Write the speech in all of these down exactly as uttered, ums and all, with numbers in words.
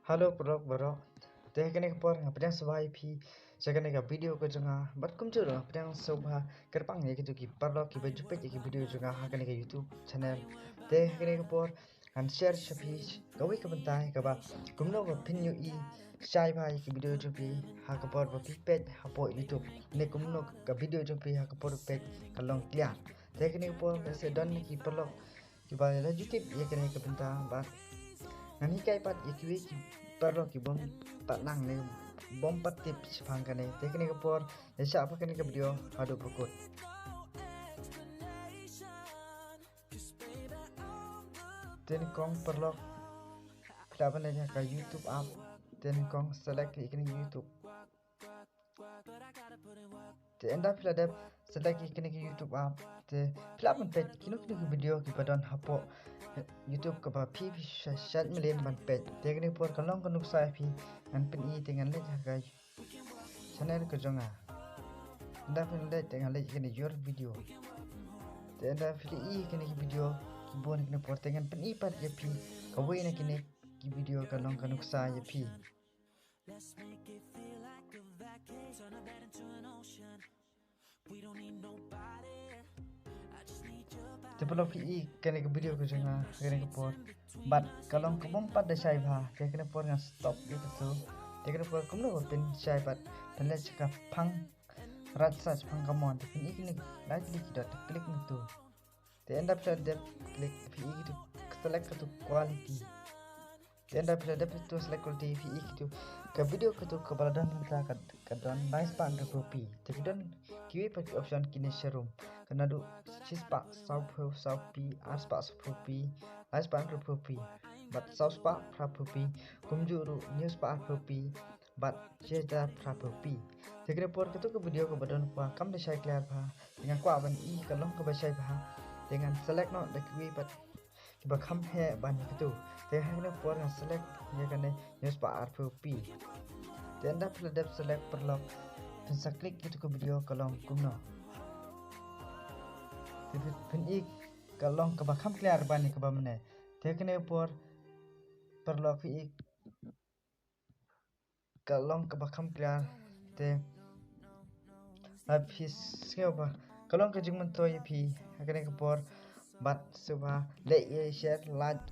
Hello paralok baroh. Te ha kane ka por nga pdiang sngewbha ïa phi sha kane ka video ka jong nga. Bad kumjuh ruh nga pdiang sngewbha kyrpang ïa kito ki paralok kiba ju peit ïa ki video jong nga ha kane ka YouTube channel. Te ha kane ka por ngan share sha phi kawei ka bynta kaba kumno ba phin ïohi shai bha ïa ki video jong phi ha ka por ba phi peit hapoh YouTube, ne kumno ka video jong phi ha ka por ba peit ka long clear. Te ha kane ka por lehse don ki paralok kiba la ju tip ïa kane ka bynta, bad ngan hikai pat ïa kiwei ki paralok ki bym pat nang ne bym pat tip shaphang kane. Te ha kane ka por lehse shah pat kane ka video haduh ba kut. Te nyngkong paralok, phi lah ban leit ha ka YouTube app. Te nyngkong select ïa kane ka YouTube. Te ynda phi la dep select ïa kane ka YouTube app, te phi lah ban peit kino kino ki video kiba don hapoh YouTube kaba phi phi sha-, shait mlien ban peit. Te ha kane ka por ka long ka nuksa ïa phi, ngan pyni te ngan leit ha ka channel ka jong nga. Ynda phi leit te ngan leit ïa kane your video. Te ynda phi ïohi kine ki video ki bun ha kane ka por, te ngan pyni pat ïa phi kawei na kine ki video ka long ka nuksa ïa phi. Te paralok phi ïohi kane ka video ka jong nga ha kane ka por, bad ka long ka bym pat da shai bha. Te ha kane ka por ngan stop ïa kato. Te ha kane ka por kumno ba phin shai bad phin leit sha ka phang right side phang kamon, te phin ïohi kine lai tylli ki dot, te click na kato. Te ynda phi la dep click phi ïohi kito, select kato quality. Te ynda phi la dep ïa kato select quality phi ïohi kito ka video kato kaba la don mynta ka, ka don lai spah hynriewphew P. Te ki don kiwei pat ki option kine sharum, ka naduh shi spah sawphew saw P, ar spah sawphew P, lai spah hynriewphew P, bad saw spah phraphew P, kumjuh ruh hynñiew spah arphew P bad shi hajar phraphew P. Te ha kane ka por kato ka video kaba don kwah kam da shai clear bha, te nga kwah ban ïohi ka long kaba shai bha, te ngan select noh da kiwei pat kiba kham heh ban ïa kato. Te ha kane ka por ngan select ïa kane hynñiew spah arphew P. Te ynda phi la dep select paralok, phin sa click ïa kato ka video ka long kumno. Te phin, phin ïohi ka long kaba kham clear ban ïa kaba mynne. Te ha kane ka por paralok phi ïohi ka long kaba kham clear. Te lada phi sngew ba ka long ka jingmyntoi ïa phi ha kane ka por, bad sngewbha leh ïa share, like,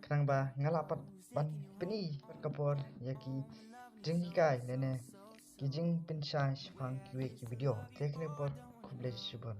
khnang ba nga lah pat ban pyni ka por ïa ki jinghikai lane ki jingpynshai shaphang kiwei ki video. Te ha kane ka por khublei shibun.